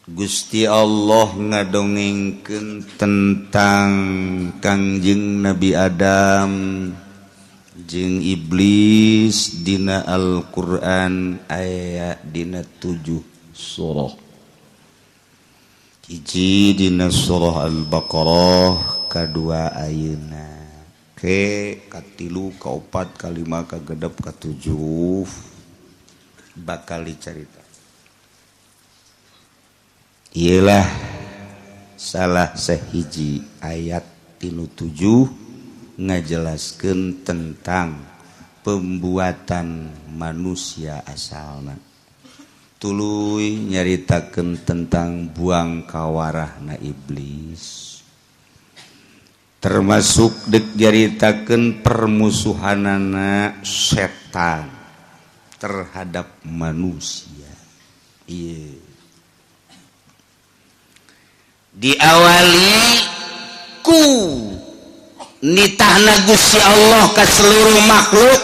Gusti Allah ngadongengkeun tentang Kangjeng Nabi Adam jeung iblis dina Al-Qur'an aya dina 7 surah. Hiji dina surah Al-Baqarah, kadua ayeuna ke katilu, kaopat, kalima, kagenep, katujuh bakal dicarita. Ialah salah sahiji ayat tinu 7 ngajelaskeun tentang pembuatan manusia asalna. Tuluy nyaritakeun tentang buang kawarahna iblis. Termasuk dek nyaritakeun permusuhanana setan terhadap manusia. Iya. Diawali ku nitahna Gusti Allah ke seluruh makhluk,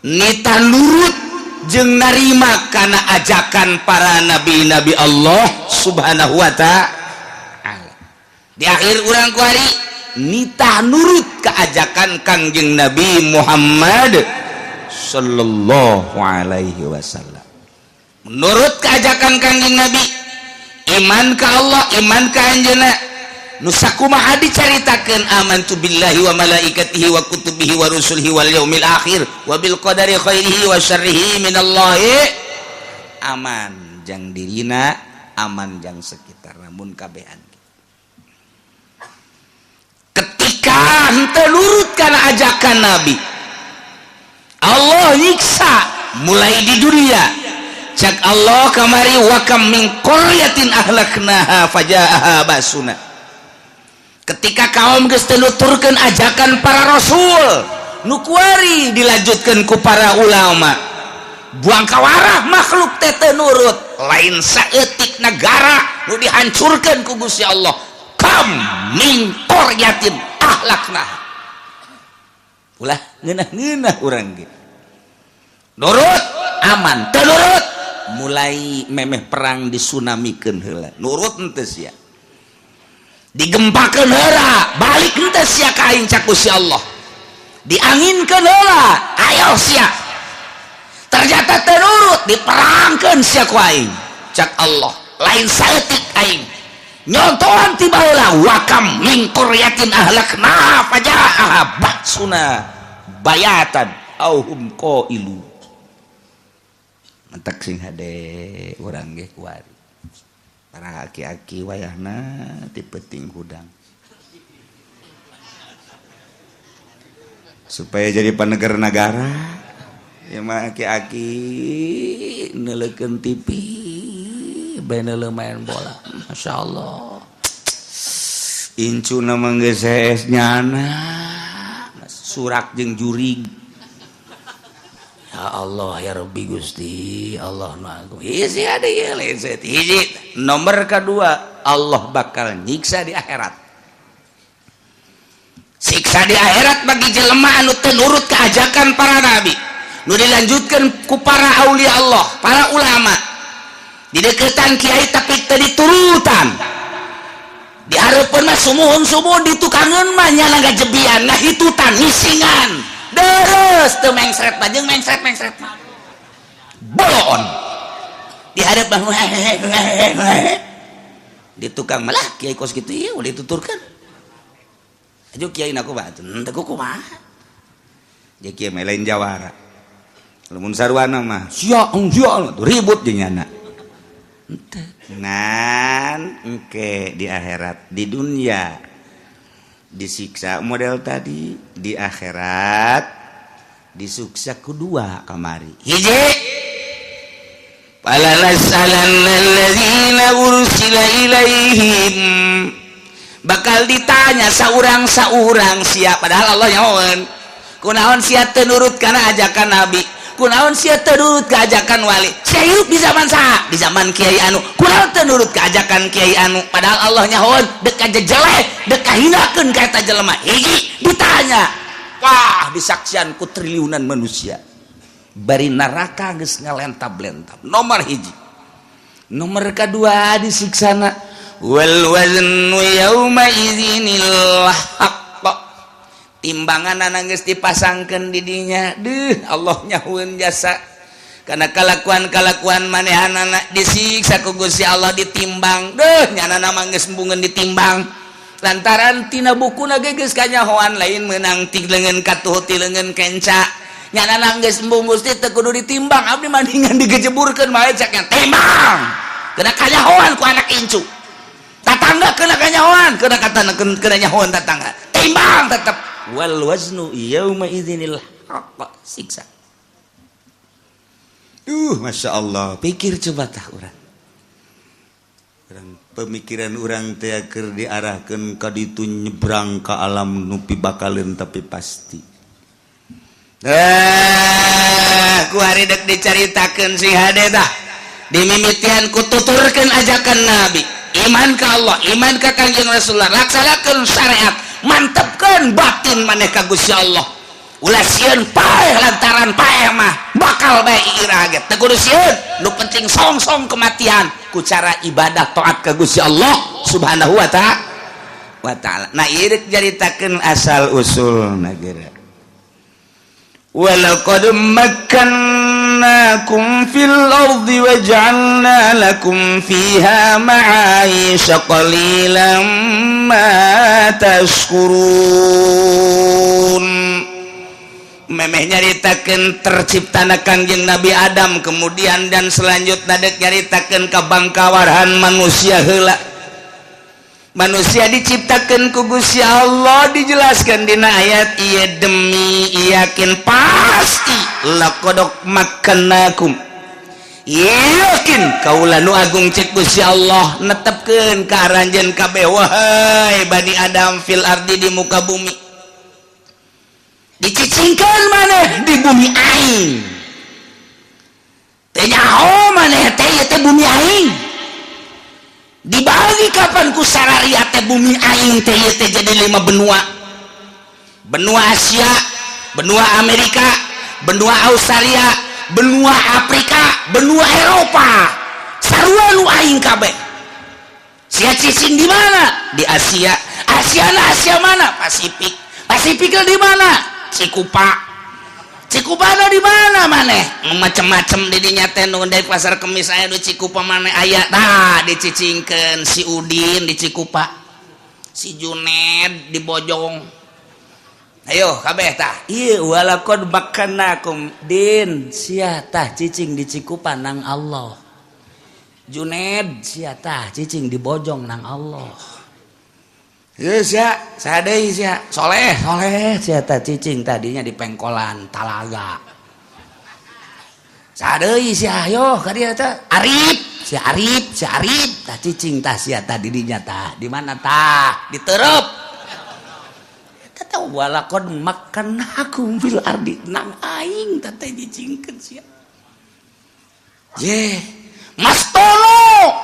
nitah nurut jeung narima kana ajakan para nabi-nabi Allah Subhanahu wa ta'ala. Di akhir urang kuari nitah nurut ke ajakan Kangjeng Nabi Muhammad sallallahu alaihi wasallam. Menurut keajakan Kangjeng Nabi, iman ke Allah, iman ke anjeunna. Nu sakumaha dicaritakeun amantu billahi wa malaikatihi wa kutubihi wa rusulihi wal yaumil akhir wa bil qadari khairihi wa syarrihi minallahi. Aman jang dirina, aman jang sekitar, namun kabehan. Ketika henteu nurut kana ajakan Nabi, Allah nyiksa mulai di dunia. Cak Allah kamari wa kam min qaryatin ahlaknaha fajaaha basuna. Ketika kaum geus teu nuturkeun ajakan para rasul, nu kuari dilanjutkeun ku para ulama. Buang kawarah makhluk teh teu nurut, lain saeutik negara nu dihancurkeun ku Gusti Allah. Kam min qaryatin ahlaknaha. Ulah ngeunah-ngeunah urang ge. Nurut aman, teu nurut mulai memeh perang disunamikeun heula. Nurut henteu sia. Digempakeun heula, balik henteu sia ka aing cak Gusti Allah. Dianginkeun heula, ayo sia. Ternyata teu nurut, diperangkeun sia ku aing cak Allah. Lain saeutik aing. Nyontohan tiba heula wa kam min qaryatin ahlaknaha fajaaha ba'suna bayatan aw hum qailu. Mentak sing hade urang ge kuari. Para aki-aki wayahna ti peuting hudang. Supaya jadi paneger nagara ya mah aki-aki neuleukeun TV bae neuleuh main bola. Masya Allah. Incuna mah geus hees nyana. Surak jeung jurig. Ya Allah ya Rabbi Gusti Allah nu agung. Hiji ada ieu lain hiji. Nomor kedua, Allah bakal nyiksa di akhirat. Siksa di akhirat bagi jelema anu teu nurut keajakan para nabi. Nu dilanjutkan ku para aulia Allah, para ulama. Dideketan kiai tapi teu diturutan. Di hareupeun mah sumuhun-sumuhun, di tukangeun mah nyana ngajebian, ngahitutan, ngisingan. Deres teu mengsret mah jeung mengsret-mengsret mah. Bolon. Di hareup mah di tukang malah kiai kos kitu ieu ulah dituturkeun. Aju kiai na kumaha henteu kumaha. Jeung kiai mah lain jawara. Lamun sarwana mah sia sia ribut jeung nyana. Henteu. Ngan engke di akhirat, di dunia disiksa model tadi, di akhirat disiksa kedua kamari. Hiji fala nas'alanna alladzina ursila ilaihim, bakal ditanya saurang-saurang sia, padahal Allah nyahoeun kunaon sia teu nurut kana ajakan nabi, kunaon sia teu nurut ka ajakan wali, sia hirup di zaman saha, di zaman kiai anu, kunaon teu nurut ka ajakan kiai anu, padahal Allah nyahoeun dek kajejeleh dek kahinakeun ka eta jelema. Hiji ditanya, wah disaksian ku triliunan manusia bari neraka geus ngalentab-lentab. Nomor hiji. Nomor kedua disiksana wal waznu yauma idzinil haqq, timbangan geus dipasangkeun di dinya. Deuh, Allah nyahueun jasa karena kalakuan-kalakuan manehanana disiksa ku Gusti Allah, ditimbang. Deuh, nyanana mah geus embungeun ditimbang lantaran tina bukuna ge geus kanyahoan, lain meunang ti leungeun katuhu, ti leungeun kenca. Nyanana geus embung, Gusti, teu kudu ditimbang, abdi mandingan digejeburkeun bae. Caknya timbang, kena kanyahoan ku anak incu tatangga, kena kanyahoan, kena kata kena nyahoan tatangga, timbang tetep. Wal waznu yauma idzinil haqq, siksa. Duh, masya Allah, pikir coba tah urang. Urang pemikiran urang teh keur diarahkeun ka ditu, nyebrang ka alam nu pibakaleun, tapi pasti. Eh, ku hari dek dicaritakeun si hade tah. Dimimitian ku tuturkeun ajakan Nabi. Iman ka Allah, iman ka Kangjeng Rasulullah, laksanakeun syariat, mantepkeun batin maneh ka Gusti Allah. Ulah sieun paeh, lantaran paeh mah bakal bae ira ge. Teu kudu sieun, nu penting song-song kematian ku cara ibadah taat ka Gusti Allah Subhanahu wa ta'ala. Nah, ieu rek caritakeun asal usul geura. Walaqad makkannakum fil ardi wa ja'alna lakum fiha ma'aisha qalilan ma tashkurun. Memeh nyaritakeun terciptana Kangjeng Nabi Adam, kemudian dan selanjutnya dek nyaritakeun kabangkawaran manusia heula. Manusia diciptakan ku Gusti Allah, dijelaskan dina ayat ieu, demi yakin pasti laqad makkannakum, yakin kaula nu agung, cek Gusti Allah, netepkeun ka aranjeun kabeh, wahai Bani Adam, fil ardi, di muka bumi. Dicicingkeun maneh di bumi aing teh, nyaho maneh teh ieu teh bumi aing. Dibagi kapan ku sararia teh bumi aing teh ieu teh jadi lima benua: benua Asia, benua Amerika, benua Australia, benua Afrika, benua Eropa. Sarua nu aing kabeh. Sia cicing di mana? Di Asia. Asia na Asia mana? Pasifik. Pasifik di mana? Cikupa. Cikupa di mana maneh? Macem-macem di dinya teh, nu dari Pasar Kemis aya, di Cikupa maneh aya. Tah, dicicingkeun si Udin di Cikupa, si Juned di Bojong. Ayo kabeh tah ieu walaqad makkannakum din, sia tah cicing di Cikupa nang Allah. Juned, sia tah cicing di Bojong nang Allah. Ye sia, saha deui sia? Soleh, Soleh, sia tah cicing tadinya di Pengkolan Talaga. Saha deui sia? Ayo ka dieu teh. Arif, si Arif, si Arif tah cicing tah sia tah di dinya tah. Di mana tah? Di Terep. Eta teh walaqad makkannakum fil ardi, nang aing tah teh cicingkeun sia. Ye, Mas Tono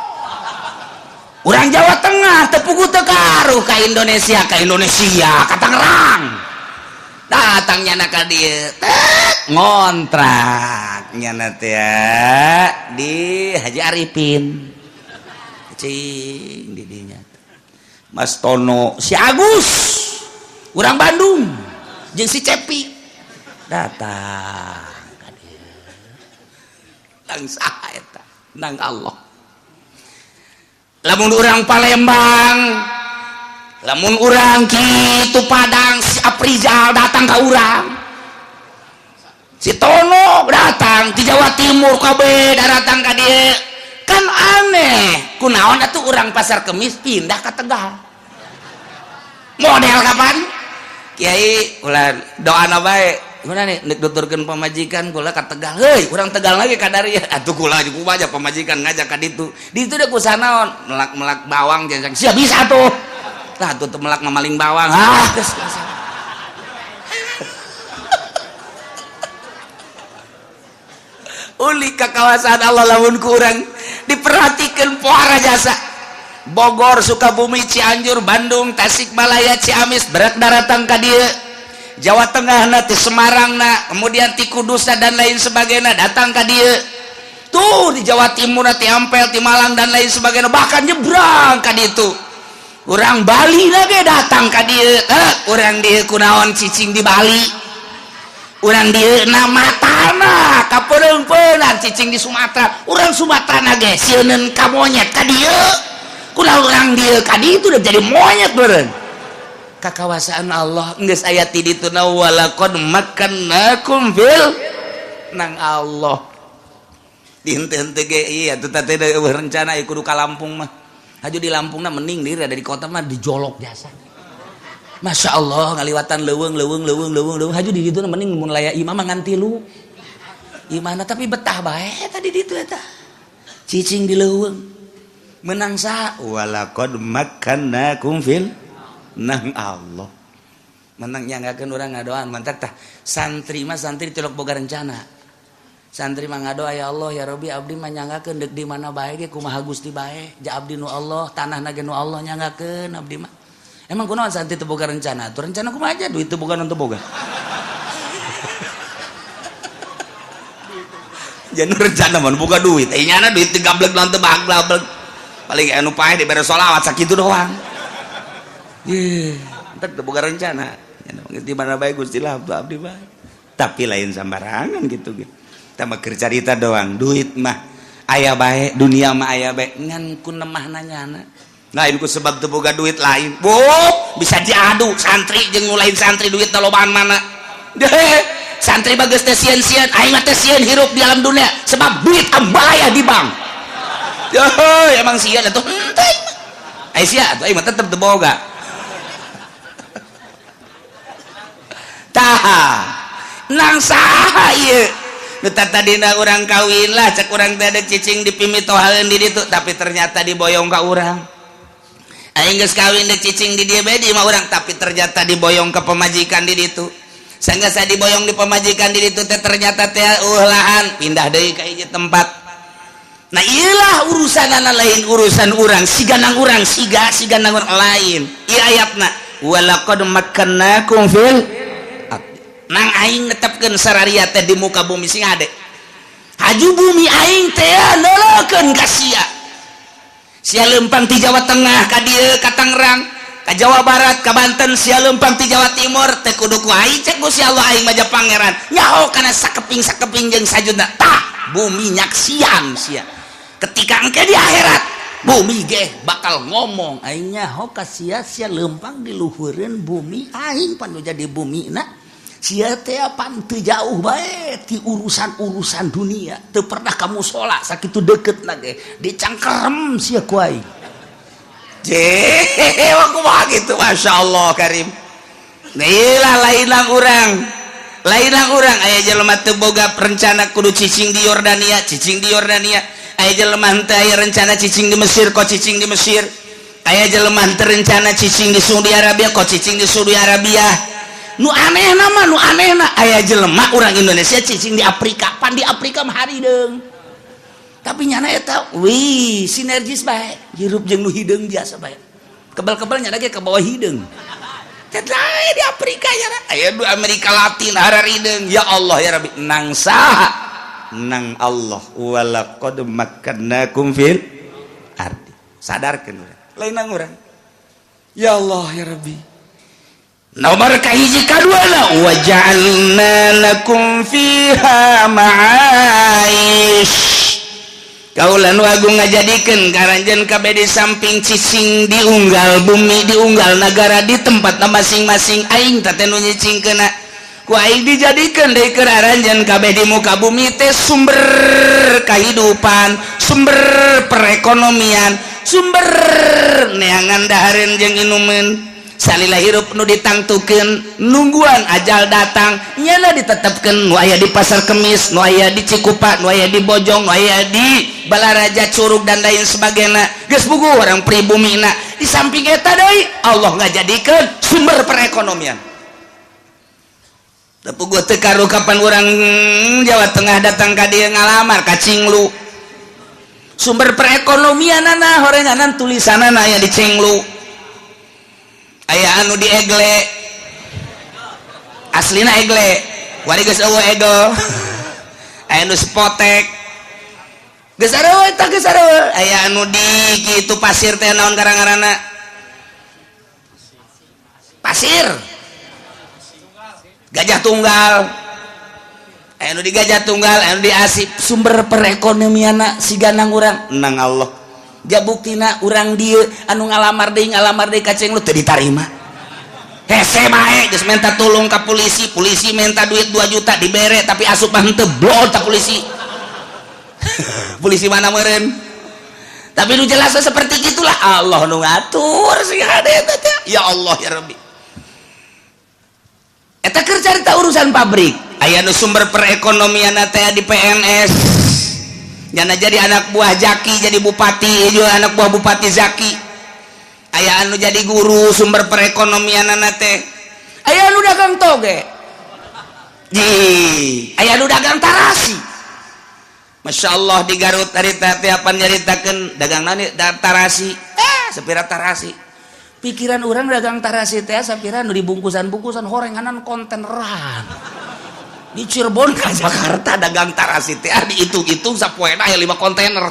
urang Jawa Tengah tepugu teu karuh ka Indonesia, ka Indonesia, ka Tangerang. Datang nyana ka dieu, tek ngontrak nyana teh di Haji Arifin, cing di dinya. Mas Tono, si Agus urang Bandung jeung si Cepi datang ka dieu. Nang saha eta? Nang Allah. Lamun urang Palembang, lamun urang kitu Padang, si Aprizal datang ke urang, si Tono datang di Jawa Timur, kabeh datang ka dieu. Kan aneh, kunaon atuh urang Pasar Kemis pindah ke Tegal? Model kapan Kiai ulah doana bae, gimana nih nek nuturkeun pamajikan kula ka Tegal, heuy urang Tegal lagi kadari atuh kula juga aja pamajikan ngajak ka ditu. Di ditu deh kusanaon melak-melak bawang jangan sia bisa tuh lah tuh melak memaling bawang. Ah, geus uli ke kawasan Allah. Lamun kurang diperhatikan pohara jasa Bogor, Sukabumi, Cianjur, Bandung, Tasikmalaya, Ciamis berak daratang ka dieu. Jawa Tengah na, ti Semarang na, kemudian ti Kudus dan lain sebagainya datang ka dieu. Tuh di Jawa Timur, ti Ampel, ti Malang dan lain sebagainya, bahkan nyebrang ka ditu. Urang Bali lagi datang ka dieu. Eh, urang dieu kunaon cicing di Bali? Urang dieu nama tanah kapeung-peungan cicing di Sumatera. Urang Sumatera ge sieuneun ka monyet ka dieu. Kunaon urang dieu ka ditu udah jadi monyet beureun? Kakawasaan Allah geus aya ti ditu na, walaqad makkannakum fil nang Allah. Di henteu-henteu ge iya tuh teh rencana kudu ka Lampung mah. Haju di Lampungna mending diri ada di kota mah dijolok jasa. Masya Allah, ngaliwatan leuweung leuweung leuweung leuweung leuweung, haju di ditu mending mun laya imah mah ngan tilu. Imahna tapi betah bae tadi ditu eta. Cicing di leuweung. Menang sa walaqad makkannakum fil nang Allah. Menang nyanggakeun urang ngadoan mantak tah santri mah, santri tilok boga rencana. Santri mah ngadoa, "Ya Allah, ya Rabbi, abdi mah nyanggakeun deuk di mana bae ge kumaha Gusti bae. Ja abdi nu Allah, tanahna ge nu Allah, nyanggakeun abdi mah." Emang kunaon santri teu boga rencana? Tuh rencana kumaha aja, duit teu boga, non teu boga. Jangan rencana mah boga duit. Eh, nyana duit digablek non teu baglablek. Paling anu paeh dibere sholawat sakitu doang. Ye, entar teu boga rencana. Di mana bae Gusti lah abdi bae. Tapi lain sambarangan gitu gitu. Tambah keur carita doang, duit mah aya bae, dunia mah aya bae, ngan ku nemahna nyana. Lain ku sebab teu boga duit lain. Bo, bisa diadu santri jeung nu lain santri duit lobaan mana. Deh, santri bagus teh sieun-sieun, aing mah teh sieun hirup di alam dunia sebab duit ambalaya di bank. Yo, emang sieun atuh henteu. Ai sia atuh aing mah tetep teu boga. Tah, nang saha ieu? Nu tadina urang kawin lah, cek urang teh ada cicing di pimitohaeun di ditu, tapi ternyata diboyong ka urang. Aing geus kawin dek cicing di dieu bae di imah urang, tapi ternyata diboyong ke pemajikan di ditu. Sanggeus diboyong di pemajikan di ditu teh ternyata teh lahan pindah deui ka hiji tempat. Nah, iyalah urusanana lain urusan urang, siga nang urang, siga siga nang urang lain. Ieu ayatna walaqad makkannakum fil nang aing netepkeun sararia teh di muka bumi sing ade. Haju bumi aing teh neuleukeun ka sia. Sia leumpang ti Jawa Tengah ka dieu ka Tangerang, ka Jawa Barat, ka Banten, sia leumpang ti Jawa Timur teh kudu ku aing cek Gusti Allah, aing mah pangeran. Nyaho kana sakeping-sakeping jeung sajudna. Tah, bumi nyaksian sia. Ketika engke di akhirat bumi ge bakal ngomong, aing nyaho ka sia, sia leumpang di luhureun bumi aing pan nu jadi bumi na. Sia teh pan teu jauh bae ti urusan-urusan dunia, teu pernah kamu sholat sakitu deket na ge dicangkerem sia ku aing. Je, kumaha gitu, Masya Allah Karim. Nah, lain urang, lain urang. Aya jelema teu boga rencana kudu cicing di Yordania, cicing di Yordania. Aya jelema teu aya rencana cicing di Mesir, kok cicing di Mesir. Aya jelema teu rencana cicing di Saudi Arabia, kok cicing di Saudi Arabia. Nu aneh nama, nu anehna aya jelema urang Indonesia cicing di Afrika, pan di Afrika mah harideung. Tapi nyana eta wih sinergis bae, hirup jeung nu hideung biasa bae. Kebal-kebal nyana ge ka bawah hideung. Teh di Afrika nyana, aya du Amerika Latin hararideung. Ya Allah ya Rabbi, nang saha? Nang Allah walaqad makkannakum fil ardi. Sadarkeun urang. Lain nang urang. Ya Allah ya Rabbi. Nomor kahiji kaduana waja'alna lakum fiha ma'aish. Kaulan wagung ngajadikeun karanjeun kabeh di samping cicing di unggal bumi, di unggal nagara, di tempat masing-masing aing teh nu nyicingkeunna. Ku aing dijadikeun deui keur aranjeun kabeh di muka bumi teh sumber kehidupan, sumber perekonomian, sumber neangan dahareun jeung inumeun. Salila hirup nu ditangtukeun nungguan ajal datang nyana ditetepkeun nu aya di Pasar Kemis, nu aya di Cikupa, nu aya di Bojong, nu aya di Balaraja, Curug dan lain sebagainya. Geus bugu orang pribumina. Di samping eta deui Allah ngajadikeun sumber perekonomian. Teu puguh teu karu kapan urang Jawa Tengah datang ka dieu ngalamar ka Cinglu. Sumber perekonomianana horenganan tulisanana aya di Cinglu. Aya anu di Egle, aslina Egle, wari geus eueuh Egel. Aya nu Spotek, Geus sarua eta, geus sarua. Aya anu di kitu pasir teh, naon karang-ngaranna? Pasir. Gajah Tunggal. Aya nu di Gajah Tunggal, aya nu di Asip. Sumber perekonomianna siga nang urang nang Allah. Ja buktina urang dieu anu ngalamar deui ka Cenglu teu ditarima. Hese bae geus minta tulung ka polisi, polisi minta duit 2 juta dibere, tapi asup mah henteu, blol ta polisi. Polisi mana meureun? Tapi nu jelasnya seperti itulah, Allah nu ngatur sih hade eta teh. Ya Allah ya Rabbi. Eta keur carita urusan pabrik. Aya nu sumber perekonomian teh di PNS. Nyana jadi anak buah Zaki, jadi bupati juga anak buah Bupati Zaki. Aya anu jadi guru sumber perekonomian teh. Aya anu dagang toge. Ji, aya anu dagang tarasi. Masya Allah, di Garut harita teh apa nyaritakeun dagang nani tarasi. Eh, sapira tarasi. Pikiran orang dagang tarasi teh sapira nu dibungkusan-bungkusan horenganan konteneran. Di Cirebon ke Jakarta dagang tarasi teh dihitung-hitung sapoena aya 5 kontainer.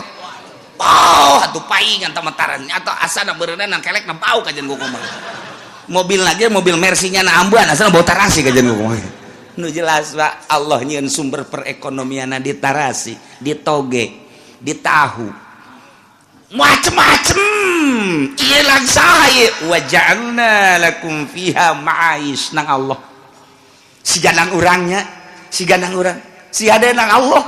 Oh, atuh paingan tah tarasi atau asana beureunan kelek na bau kajian kumaha. Mobil lagi mobil Mercy-nya na ambuan asana bau tarasi kajian kumaha. Nu jelas, Pak, Allah nyieun sumber perekonomian di tarasi, di toge, di tahu, macem-macem. Ieu langsa ieu wa ja'alna lakum fiha ma'aish nang Allah. Siga nang urangnya, siga nang urang, si ada nang Allah.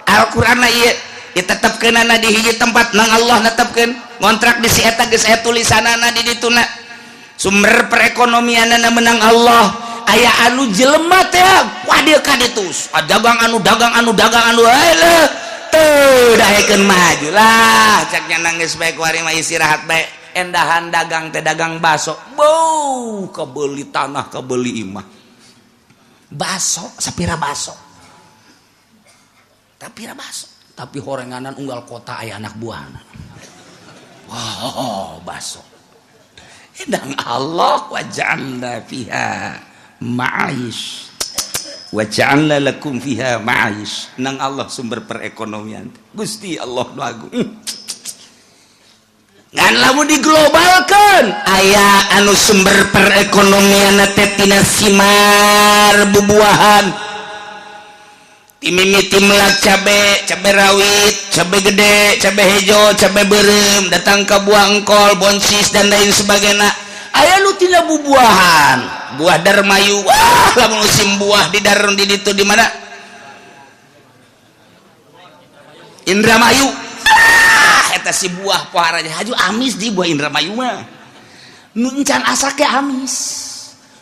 Al-Qur'an ieu ditetepkeunana di hiji tempat nang Allah, netepkeun ngontrak di si eta geus aya tulisanana di dituna. Sumber perekonomianana menang Allah. Aya anu jelema teh wah dia ka ditu dagang anu dagang anu dagang anu eleh teu daekeun maju lah. Cak nya nangis bae, kuari mah istirahat bae, endahan dagang teh dagang baso. Bau kebeli tanah, kebeli imah, baso sapira baso, tapi baso tapi horenganan unggal kota aya anak buahna. Wow, baso dan Allah wa ja'alna fiha ma'aish wa ja'alna lakum fiha ma'aish nang Allah sumber perekonomian. Gusti Allah nu agung. Ngan lamun diglobalkan, aya anu sumber perekonomian teh tina simar bubuahan, timimiti melak cabe, cabe rawit, cabe gede, cabe hejo, cabe berem, datang ke buah engkol, boncis, dan lain sebagainya. Aya nu tina bubuahan, buah darmayu. Wah, lamun musim buah di dar di ditu di mana, Indramayu. Ah, eta si buah pohara haju amis di buah Indramayu mah. Nu encan asak ge amis,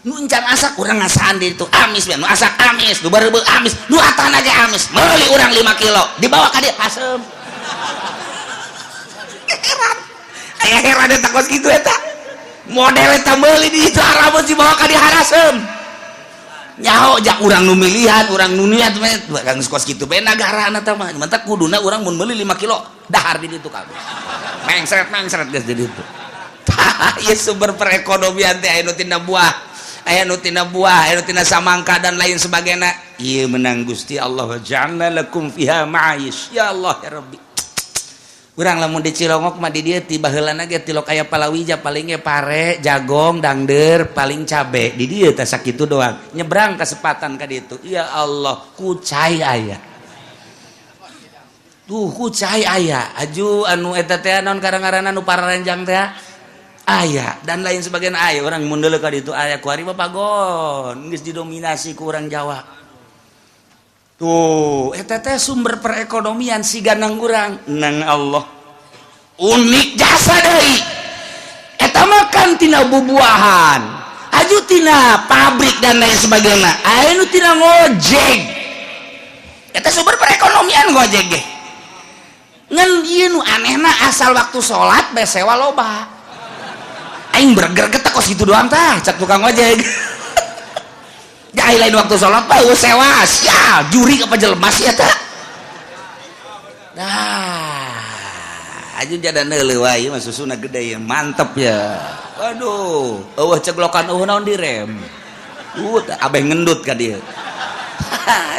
nu encan asak urang ngasaan di itu amis, nu asak amis, nu bareubeuh amis, nu atana ge amis. Meuli urang 5 kilo, dibawa ka dieu asem. Heran aya, heran eta kos kitu. Eta model eta meuli di itu arabun, dibawa ka dieu harasem. Nyaho jak urang nu milihan, urang nu niat mah kang kos kitu bae nagara eta mah. Mantak kuduna urang mun meuli 5 kilo dahar di ditu kabeh, mengsret mengsret geus di ditu. Tah, ieu sumber perekonomian teh aya nu tina buah, aya nu tina buah, aya nu tina samangka, dan lain sebagainya. Ieu menang Gusti Allah ja'alna lakum fiha ma'aish. Ya Allah ya Rabbi. Urang lamun di Cilongok mah di dieu ti baheulana ge tilok aya palawija, paling ge pare, jagong, dangder, paling cabe. Di dieu teh sakitu doang. Nyebrang kesempatan ka ditu. Ya Allah, kucai aya. Tuh kucai aya. Aju anu eta teh naon karang-ngaranna nu pararenjang teh aya dan lain sebagainya aya. Urang mun deuleu ka ditu aya, kuari mah pagon geus didominasi ku urang Jawa. Tuh, eta teh sumber perekonomian siga nang urang nang Allah. Unik jasa deui. Eta mah kan tina bubuahan. Aju tina pabrik dan lain sebagainya. Aya nu tina ngojek. Eta sumber perekonomian ngojek ge. Ngan ieu nu anehna, asal waktu salat bae sewa loba. Aing berger getak kos kitu doang tah, cak tukang ojek. Ya lain waktu sholat mah eueuh sewa, sia juri apa jelema sia tah. Nah, aja jada neuleuh wae mah susuna gede ya, mantep ya. Waduh, eueuh ceglokan, eueuh naon direm. Abeh ngendut ka dieu.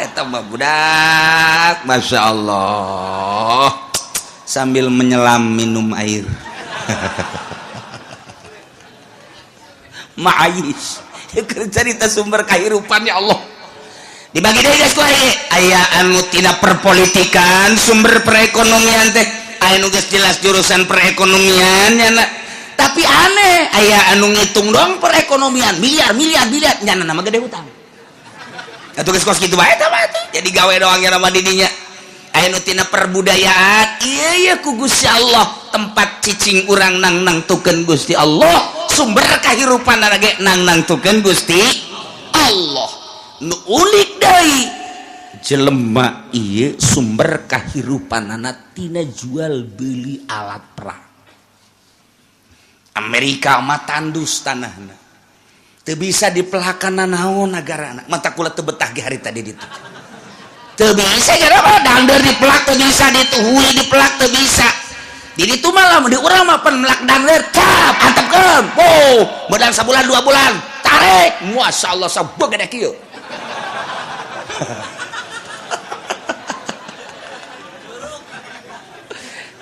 Eta mah budak, Masya Allah. Sambil menyelam minum air. Ma'ayis cerita sumber kehidupan, ya Allah. Dibagi deui, guys, ku aya anu tina perpolitikan sumber perekonomian teh, aya nu geus jelas jurusan perekonomian nya, tapi aneh, aya anu ngitung dong perekonomian miliar miliar miliar, nyana nama gede hutang atuh. Geus kos kitu bae tah mah, jadi gawe doang nya nama didinya. Aya nu tina perbudayaan, iya iya, ku Gusti Allah tempat cicing urang nang nangtukeun Gusti Allah, sumber kehidupan ge nang nangtukeun Gusti Allah. Nu unik deui, jelema ieu sumber kahirupanana tina jual beli alat perang. Amerika mah tandus tanahna, teu bisa dipelakan naon negarana, mata kula teu betah ge hari tadi ditu. Teu bisa gara mah dangder dipelak teu bisa, dituhui dipelak teu bisa. Di ditu mah lamun di urang mah pan melak dangder cap antepkeun, oh modal sabulan 2 bulan tarik, masyaallah sabegede kieu.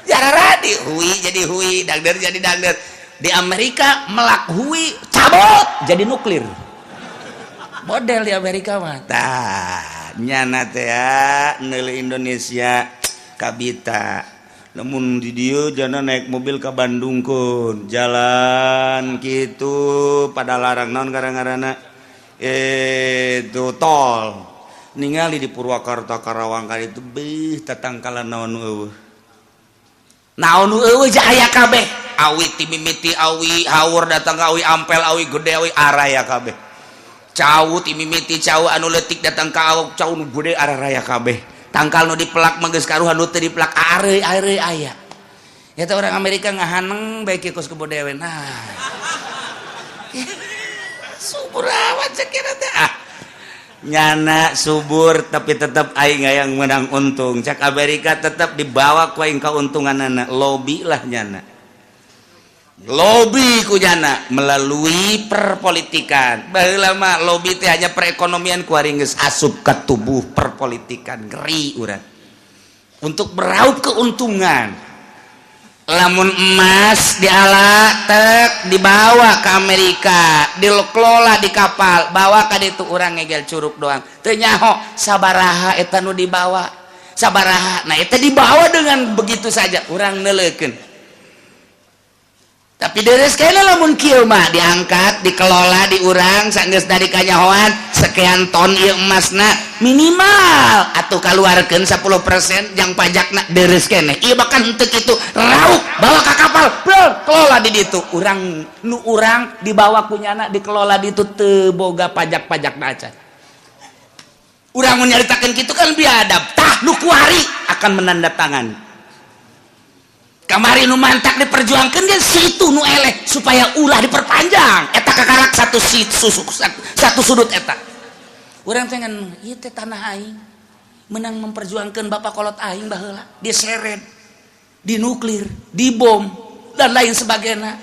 Jarara di hui jadi hui, dangder jadi dangder. Di Amerika melak hui cabut jadi nuklir model di Amerika mah. Tah, nyana teh ya neuleuh Indonesia kabita. Namun di dieu jana naik mobil ke Bandung kun jalan gitu pada larang, naon gara-garana itu tol. Ningali di Purwakarta, Karawang kan itu beuh tatangkalan, naon eueuh, naon eueuh, aya kabeh. Awi ti mimiti awi haur datang ka awi ampel, awi gede, awi araya kabeh. Cau ti mimiti cau anu leutik datang ka awak cau nu gede, araya kabeh. Tangkal nu dipelak mah geus karuhan, nu teu dipelak areuy areuy aya. Ya teh orang Amerika ngahaneng bae kieu kos kebo dewe. Nah, subur amat cek teh. Ah, nyana subur tapi tetap aing yang menang untung. Cak Amerika tetap dibawa ku aing keuntungan anak lobby lah, nyana lobby ku nyana melalui perpolitikan. Baheula mah lobby teh hanya perekonomian, ku ari geus asup ke tubuh perpolitikan. Ngeri urang untuk meraup keuntungan. Lamun emas diala tek dibawa ke Amerika, dikelola di kapal, bawa ka ditu, urang ngegel curug doang, teu nyaho sabaraha eta nu dibawa, sabaraha. Nah, eta dibawa dengan begitu saja, urang neuleukeun. Tapi deres kayaknya lamun kieu mah diangkat, dikelola di urang, sanggeus dari kanyahoan sekian ton ieu emasna, minimal atau keluarkan 10% yang pajakna, deres keneh. Ieu bahkan henteu kitu, raup bawa ka kapal, bro, kelola di ditu. Urang nu urang dibawa kunyana, dikelola di ditu, teu boga pajak-pajak acan. Urang mun nyaritakeun kitu kan biadab. Tah, nu kuari akan menandatangani. Kamari nu mantak diperjuangkan kan situ nu eleh supaya ulah diperpanjang eta kakarak satu susuk satu sudut eta. Urang teh ngan ieu teh tanah aing, menang memperjuangkan bapak kolot aing baheula diseret di nuklir, dibom, dan lain sebagainya.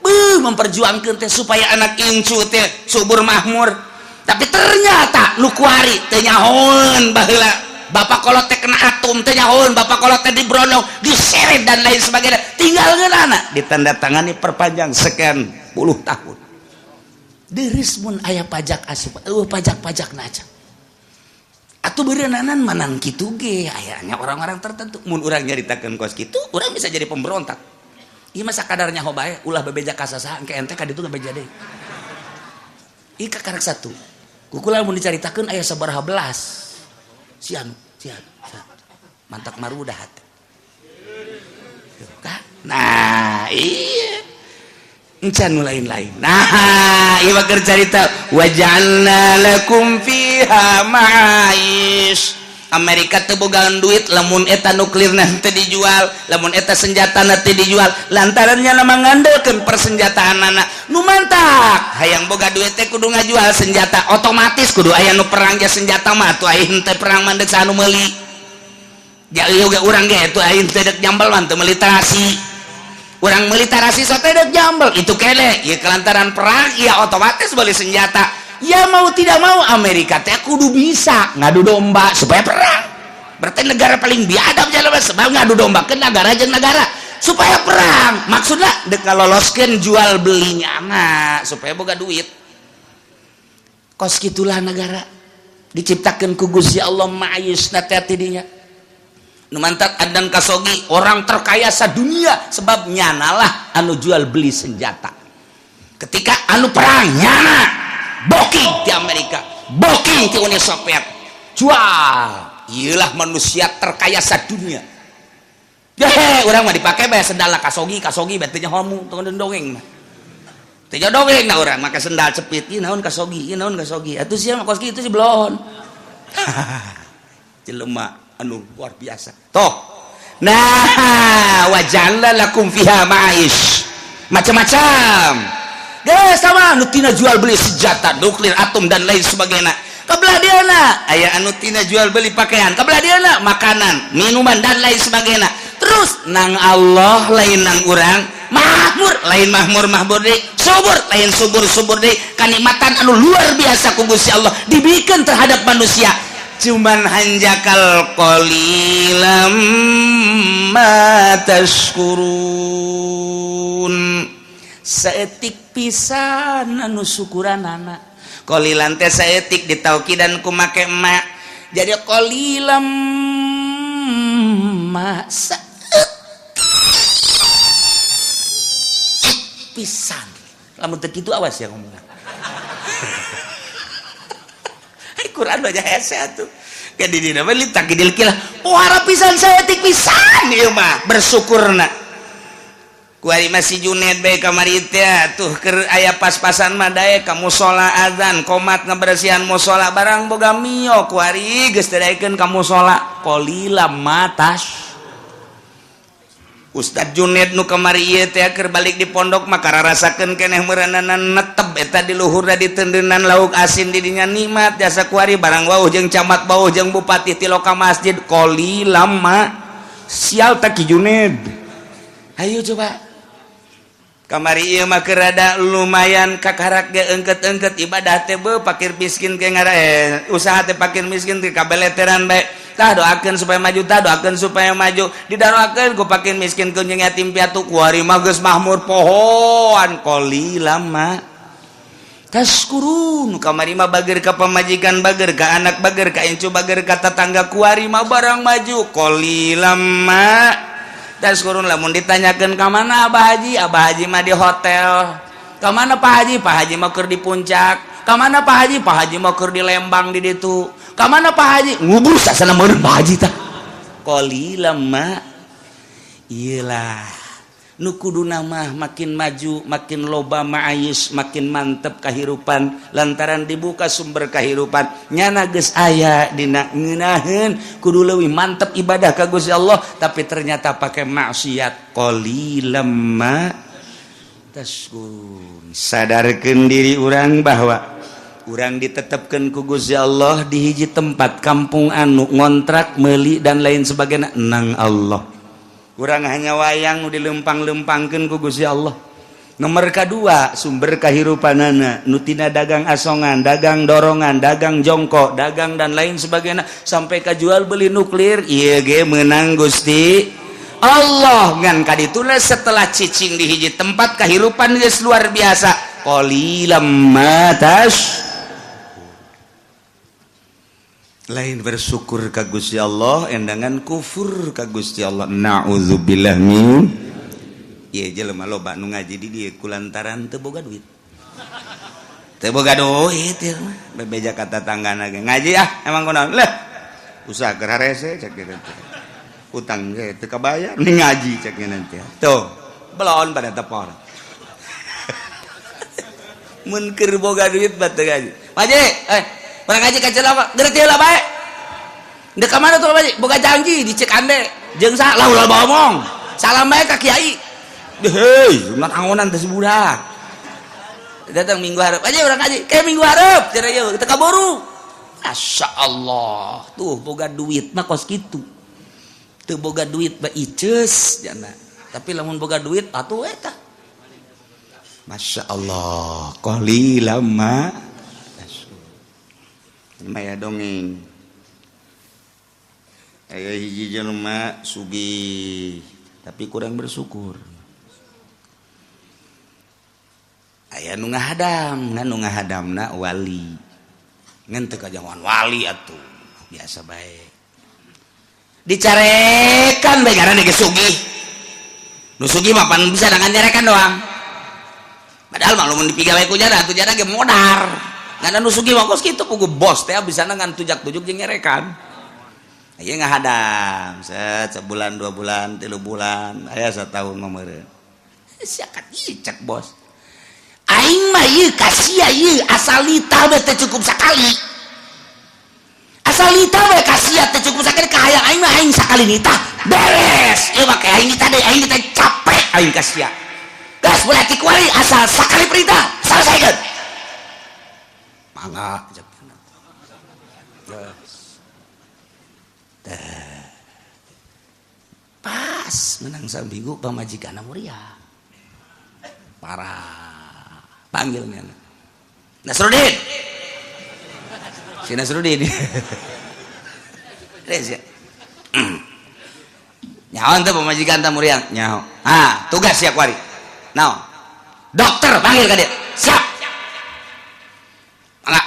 Beuh, memperjuangkan teh supaya anak incu teh subur makmur. Tapi ternyata nu kuari teh nyahoeun baheula bapak kolot teh kena atom, teh nyahoeun bapak kolot teh dibrondong, diseret, dan lain sebagainya. Tinggal ngeunana ditandatangani perpanjang sekian puluh tahun. Deris mun aya pajak asup, eueuh pajak-pajak aja atuh beureunanan manan kitu ge. Ayanya orang-orang tertentu, mun urang nyaritakeun kos kitu, urang bisa jadi pemberontak. Ieu mah sakadar nyaho bae, ulah bebeja ka sasaha, engke ente ka ditu bebeja deui. Ieu kakarak satu kukula mun dicaritakeun aya sabaraha belas sian sian mantak marudah hati. Nah, iya, encan nu lain-lain. Nah, ieu mah keur carita waja'alna lakum fiha ma'aish. Amerika teu bogaan duit lamun eta nuklir nanti dijual, lamun eta senjata nanti dijual, lantarannya nama ngandelkeun persenjataan anak. Nu mantak hayang boga duit teh kudu ngajual senjata, otomatis kudu aya nu perang ge senjata mah. Tuh, aing teh perang mah deuk anu meuli ja, ieu ge urang ge tuh, aing teh deuk jambel mah teu meuli tarasi, urang meuli tarasi sote deuk jambel itu kene. Ieu kelantaran perang ya otomatis beli senjata. Ya mau tidak mau Amerika teh kudu bisa ngadu domba supaya perang. Berarti negara paling biadab jelema sebab ngadu dombakeun negara jeung negara supaya perang. Maksudna dek ngaloloskeun jual belinya mah supaya boga duit. Kos kitulah negara diciptakeun ku Gusti Allah ma'ayisna teh tidinya. Nu mantak Adnan Khashoggi orang terkaya sadunia sebab nyanalah anu jual beli senjata. Ketika anu perang nyana booking di Amerika, booking di Uni Soviet, jual. Iyalah manusia terkaya sadunia. Hehe, urang mah dipake bae sendal Khashoggi, Khashoggi berarti nya homu tong dongeng mah. Teu dongeng na urang make sendal cepit, ieu naon Khashoggi, ieu naon Khashoggi. Atuh sia mah kos kitu sih belon. Jelema anu luar biasa. Toh. Nah, waja'alna lakum fiha ma'aish. Macam-macam. Geus sama anu tina jual beli senjata nuklir, atom dan lain sebagainya. Kabelah dieuna aya anu tina jual beli pakaian, kabelah dieuna makanan, minuman dan lain sebagainya. Terus nang Allah lain nang urang, makmur lain makmur makmur deui, subur lain subur subur deui. Kanikmatan anu luar biasa ku Gusti Allah dibikeun terhadap manusia. Cuman hanjakal qalilam ma tashkurun. Saeutik pisan anu syukuranana. Qalilan teh saeutik ditaukidan ku make ma. Jadi qalilam ma saeutik pisan. Lamun teu kitu awas ya ngomongna. Quran baca hese atuh. Ka di dina mah litakidil kilah. Pohara pisan saeutik pisan ieu mah bersyukurna. Kuari masih Junet bae kamari teh tuh keur aya pas-pasan mah daek ka musala azan komat ngebersihan musala barang boga mio kuari geus teu daekeun ka musala qalila matas. Ustad Junet nu kamari ieu teh keur balik di pondok mah kararasakeun keneh meureunana netep eta di luhurna ditendenan lauk asin di dinya nikmat jasa kuari barang wauh jeung camat bauh jeung bupati ti loka masjid qalila ma sial teh Ki Junet. Ayo coba kamari ieu mah keur rada lumayan kakarak ge engket-engket ibadah teh beuh pakir miskin ke ngara usaha teh pakir miskin teh kabeleteran bae. Tah doakeun supaya maju, tah doakeun supaya maju, didaroakeun ku pakir miskin ku jeung yatim piatu kuari mah geus mahmur pohoan qalila ma tashkurun. Kamari mah bager ka pamajikan, bager ka anak, bager ka incu, bager ka tetangga kuari mah barang maju qalila ma tashkurun. Lamun ditanyakeun ka mana Abah Haji, Abah Haji mah di hotel. Ka mana Pak Haji? Pak Haji mah keur di puncak. Ka mana Pak Haji? Pak Haji mah keur di Lembang di ditu. Ka mana Pak Haji? Ngubur sasana meureun Pak Haji tah. Qalila ma. Iyalah. Nu kuduna mah makin maju, makin loba ma'ayis, makin mantep kahirupan lantaran dibuka sumber kahirupan. Nyana geus aya dina ngeunaheun kudu leuwih mantep ibadah ka Gusti Allah, tapi ternyata pakai maksiat qalila ma tashkurun. Sadarkeun diri urang bahwa urang ditetapkan ku Gusti Allah di hiji tempat kampung anu ngontrak meuli dan lain sebagainya nang Allah. Urang hanya wayang nu dilempang-lempangkeun ku Gusti Allah. Nomor kedua sumber kahirupanana nu tina dagang asongan, dagang dorongan, dagang jongkok, dagang dan lain sebagainya sampai ka jual beli nuklir ieu ge meunang Gusti Allah. Ngan kadituna setelah cicing di hiji tempat kahirupan geus luar biasa qalilam ma tas. Lain bersyukur ka Gusti Allah endangan kufur ka Gusti Allah. Na'udzubillah min. Ieu jelema loba nu ngaji di dieu kulantaran teu boga duit. Teu boga duit ieu mah bebeja ka tatanggana ge ngaji ah emang kunaon leh usaha keur harese cek kitu teh. Utang ge teu kabayar nih ngaji cek nanti. Tuh belon pada tepor. Mun keur boga duit bat teu ngaji. Ngaji orang ngaji ka celana gerti heula bae. Ndek ka mana tuh Pak? Boga janji di Cikande jeung saha lah ulah ngomong. Salam bae ka kiai. Hei, sunat angonan teh si budak. Datang minggu hareup aja urang ngaji. Kayak minggu hareup cenah ieu teu kaburu. Masya Allah, tuh boga duit mah kos kitu. Teu boga duit mah iceus jana. Tapi lamun boga duit atuh eta. Masya Allah, qalilam ma maya dongeng. Aya hiji jelema sugih tapi kurang bersyukur. Aya nu ngahadam, nu ngahadamna wali. Ngan teu kajawan wali atuh, biasa bae. Dicarekan bae karena geus sugih. Nu sugih mah pan bisa dengan nyarekan doang. Padahal mah lamun dipigawe ku jada atuh jada ge modar. Ngan nu sugih mah kos kitu pugu bos teh bisa ngan tujak-tujuk jeung nyarekan. Aya ngahadam, set sebulan, 2 bulan, 3 bulan, aya satahun mah meureun. Sia cek bos. Aing mah ieu ka sia ieu asal nitah we teh cukup sakali. Asal nitah we ka sia teh cukup sakali kahayang aing mah aing sakali nitah beres. Ieu mah aing nitah deui, aing nitah capek aing ka sia. Geus boleh ti kuari asal sakali perintah selesaikeun. Mangga cek. Geus. Teh. Pas menang saminggu pamajikanna muriah. Parah. Panggilnya Nasruddin, si Nasruddin nyaho tuh pemajikan tamu muriang nyaho. Ah, tugas siap kuari naon dokter panggil ka dia siap mangga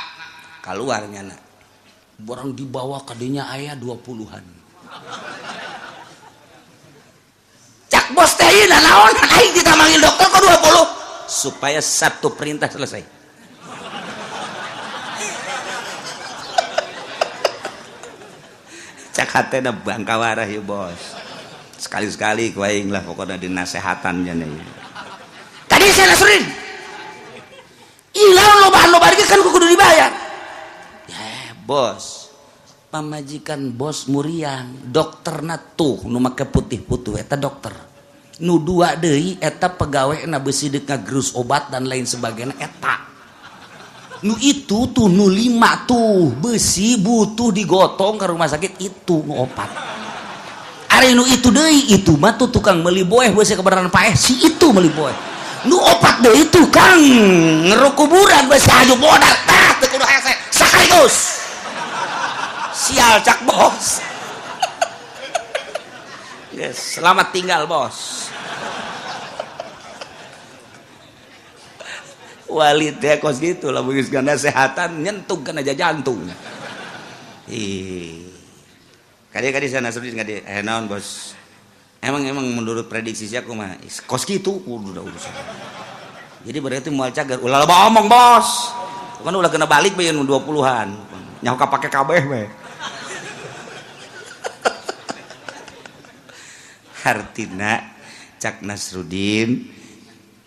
keluar nyana barang dibawa kadinya aya 20-an cak bos teh ieu naon aing kita manggil dokter kok 20 supaya satu perintah selesai. Cak hatena bangkawarah ya bos. Sekali-sekali ku aing lah pokoknya dinasehatan nya ieu. Tadi saya Nasruddin. Ieu loba-loba kan kudu dibayar. Ya bos. Pamajikan bos muriang, dokterna tuh nu make putih-putih eta dokter. Nu dua deui eta pegawai na besi deuk ngagerus obat dan lain sebagainya eta. Nu itu tuh nu 5 tuh besi butuh digotong ke rumah sakit itu nu 4. Ari nu itu deui itu mah tuh tukang meuli boeh besi kebenaran paeh si itu meuli boeh. Nu 4 deui tukang ngeruk kuburan besi aju modal tah teu kudu hese sekaligus. Sial cak bos. Yes, selamat tinggal bos. Wali teh kos gitu lah geus nasehatan nyentuh kana jantung. Ih. Kadi-kadi sana Nasruddin kadi naon bos. Emang menurut prediksi sia kumaha? Kos kitu kudu da urusan. Jadi berarti moal cager ulah loba omong bos. Kan ulah kena balik bae nu 20-an. Nyaho ka pake kabeh we. Hartina cak Nasruddin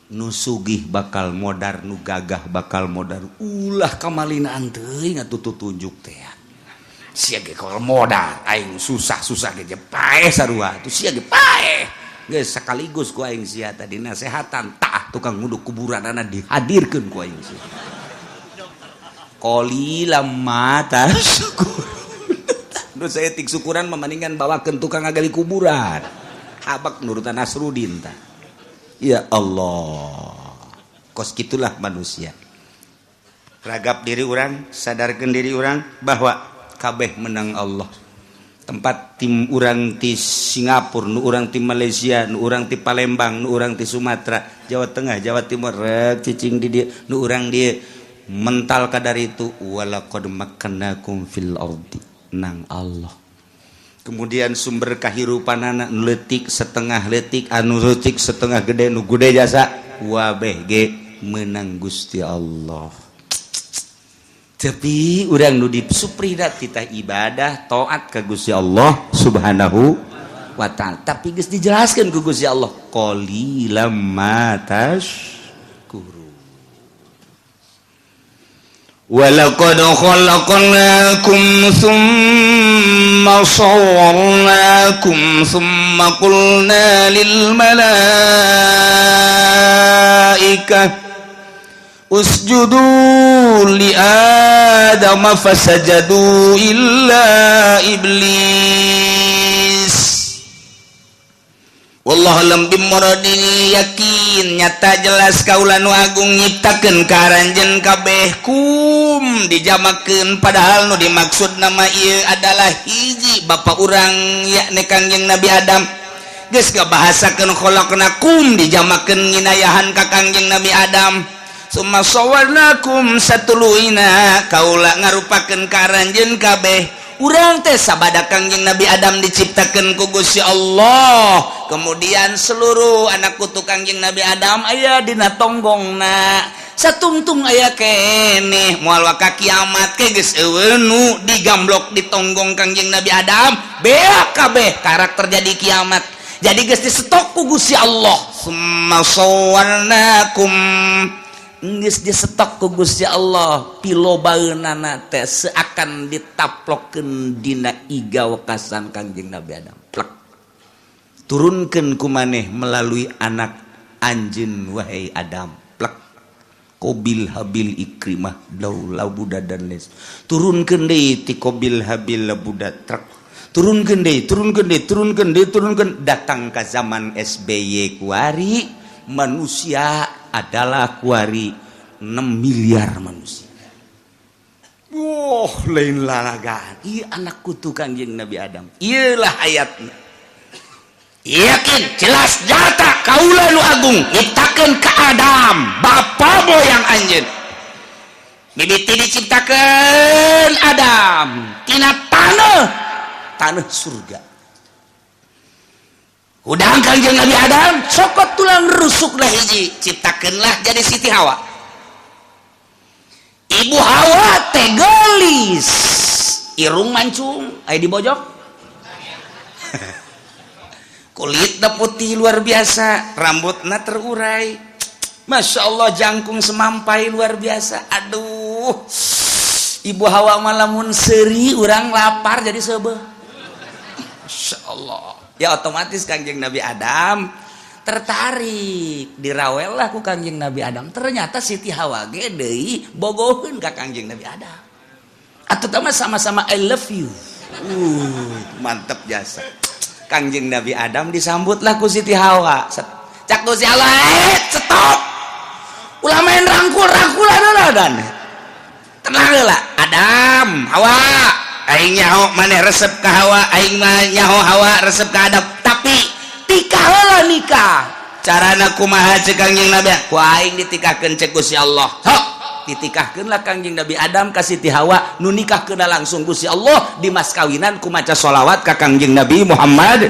nu sugih bakal modar nu gagah bakal modar ulah kamalinaan teuing atuh tutunjuk teh sia ge kalau modar aing susah-susah ge paeh sarua atuh sia ge paeh geus sekaligus ku aing sia tadi nasehatan tah tukang nguduk kuburanana dihadirkeun ku aing sia qalilam ma tasyukur. Nu saeutik syukuran mah mendingan bawakeun tukang ngagali kuburan habak nurutan Nasruddin ta. Ya Allah, kos gitulah manusia. Ragap diri orang, sadarkan diri orang bahwa kabeh menang Allah. Tempat tim urang ti Singapura, nu urang ti Malaysia, nu urang ti Palembang, nu urang ti Sumatera, Jawa Tengah, Jawa Timur, rek cicing di dieu, nu urang dieu mental kadar itu walaqad makkannakum fil ardi nang Allah. Kemudian sumber kahirupan anak letik setengah letik anu letik setengah gede nu gede jasa wabeh ge menang Gusti Allah. Tapi urang nu disupridat kita ibadah taat ka Gusti Allah Subhanahu wa ta'ala. Tapi geus dijelaskeun ku Gusti Allah qalilam ma tashkuru. Walaqad khalaqnakum thumma sawwarnakum thumma qulna lil malaikah usjudu li adama fasajadu illa iblis. Wallahu a'lam bimuradi. Yakin, nyata, jelas kaula nu agung nyiptakeun ka aranjeun kabeh. Kum dijamakeun, padahal nu dimaksud nama ieu adalah hiji bapak urang, yakni Kangjeng Nabi Adam. Geus ngabahasakeun khalaqnakum, dijamakeun nginayahan ka Kangjeng Nabi Adam. Summa sawwarnakum, satuluyna kaula ngarupakeun ka aranjeun kabeh. Urang teh sabada Kangjeng Nabi Adam diciptakan ku Gusti Allah, kemudian seluruh anak putu Kangjeng Nabi Adam aya dina tonggongna, satungtung aya keneh moal waka kiamat ke geus euweuh nu digamblok di tonggong Kangjeng Nabi Adam. Beak kabeh, karak terjadi kiamat. Jadi geus disetok ku Gusti Allah. Summa sawwarnakum, geus disetok ku Gusti Allah pilobaeunana teh seakan ditaplokeun dina iga wekasan Kangjeng Nabi Adam. Plek, turunkeun ku maneh melalui anak anjeun, wahai Adam. Plek, Kobil, Habil, Ikrimah, Labuda dan les. Turunkeun deui ti Kobil, Habil, Labuda, truk. Turunkeun deui, turunkeun deui, turunkeun deui, turunkeun, datang ke zaman SBY kuari. Manusia adalah kuari 6 miliar manusia. Wah, lain lalagan. Iya, anak putu Kangjeng Nabi Adam. Iyalah ayatnya. Yakin, jelas, nyata kaula nu agung nyiptakeun ka Adam, bapa moyang anjeun. Mimiti diciptakeun Adam tina tanah, tanah surga. Udah, Kangjeng Nabi Adam cokot tulang rusuk lah hiji, ciptakeunlah jadi Siti Hawa. Ibu Hawa teh gelis, irung mancung, aya di bojok, kulitnya putih luar biasa, rambutnya terurai, masya Allah, jangkung semampai luar biasa. Aduh, Ibu Hawa malamun seri, urang lapar jadi seubeuh. Masya Allah. Ya, otomatis Kangjeng Nabi Adam tertarik, dirawel lah ku Kangjeng Nabi Adam. Ternyata Siti Hawa ge deui bogoheun ka Kangjeng Nabi Adam atau sama-sama I love you. Mantep jasa. Kangjeng Nabi Adam disambutlah ku Siti Hawa. Cak Gusti Allah, "Eh, stop, ulah main rangkul rangkulan lah dan tenang lah, Adam, Hawa. Aing nyaho maneh resep ka Hawa, aing mah nyaho Hawa resep ka Adam, tapi tikah heula, nikah. Carana kumaha?" Cek Kangjeng Nabi, "Ku aing ditikahkeun," cek Gusti Allah. Sok ditikahkeun lah Kangjeng Nabi Adam ka Siti Hawa. Nu nikahkeun langsung Gusti Allah, di mas kawinan ku maca sholawat ka Kangjeng Nabi Muhammad